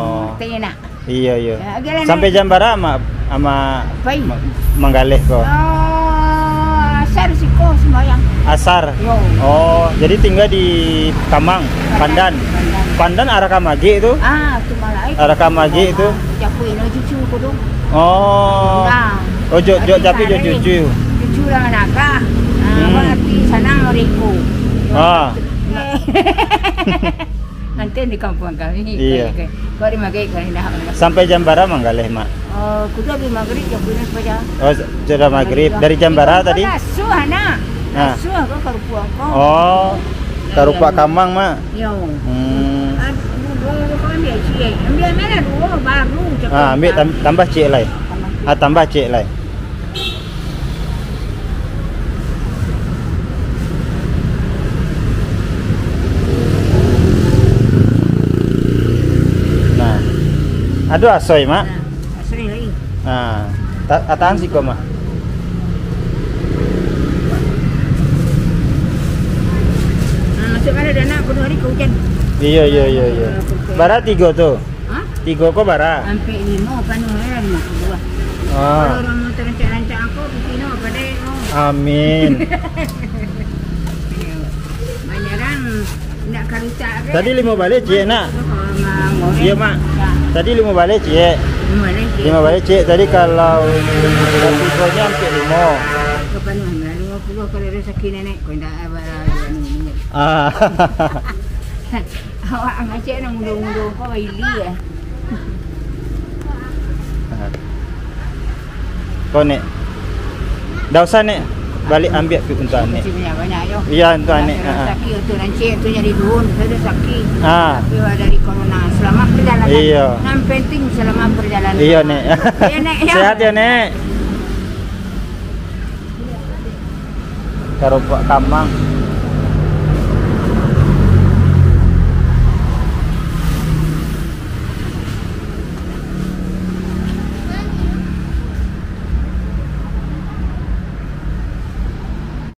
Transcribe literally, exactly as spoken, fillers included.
Oh. Tanya nak. Iyo, iyo. Ya, agiah lah. Sampai jam bara, Mak, Mak Pai. Ma-, manggaleh ko? Ah, asar siko sumbayang. Asar? Yo. Oh, jadi tingga di Kamang, Pandan. Pandan. Pandan. Pandan arah ka Magek tu? Ah, tu malah, eh. Arah ka Magek tu? Ah, japuik no cucu ko tu. Oh. Nah. Oh, jo, jo, japuik jo cucu. Cucu lah managah. Ah, hmm. Awak tapi sanang reko. Ah. Nanti di kampuang kami. Iya. Kau, kau di Magek, kau di Dahak. Sampai jam bara manggaleh, Mak? Oh, kuda di Maghrib, jam duo saja. Oh, sudah Maghrib. Dari jam bara tadi? Asuh, anak. Nah. Asuh, kau karupuak kau. Oh, karupuak Kamang, Mak? Yo. Hmm. Ah, duo, duo, kau ambil ciek. Ambil, ambil lah duo, baru cakap. Ah, ambil tam-, tambah ciek lai. Tambah. Ah, tambah ciek lai. Nah. Ado asoi, Mak? Nah, asoi lai. Nah. Ta-, tahan siko, Mak. Nah, masuk kan ada anak, bodoh hari ke hujan. Iyo, iyo, iyo, iyo. Nah, oke. Bara tigo tu? Hah? Tigo ko bara? Ampek limo, panuah lah limo puluah. Ah. Kalau urang mau tarancak-rancak angko, pitih no, padai no. Amin. Banyaran, ndak karusak ke? Tadi limo baleh, ciek, nak? Kalau ma-, goreng. Iyo, Mak. Ya. Tadi limo baleh, ciek. Limo baleh, ciek. Limo baleh, ciek. Tadi kalau tigonyo ampek limo. Kepanuhan lah, limo puluah kalau rezeki nenek, kau ndak bara anu, anu. Ah. Awak ngecek nang mudo-mudo ko ili ya. Ko, Nek. Ndak usah, Nek. Baliak ambiak pi untuak Anek. Masih banyak-banyak yo. Iyo, untuak Anek. Ha, ha. Sakik untuak nan ciek tu jadi duo, sudah sakik. Ha. Tapi awak dari corona. Selamat perjalanan. Iyo. Nan penting selamat perjalanan. Iyo, Nek. Iyo, Nek, yo. Sehat yo, Nek. Karupuak Kamang.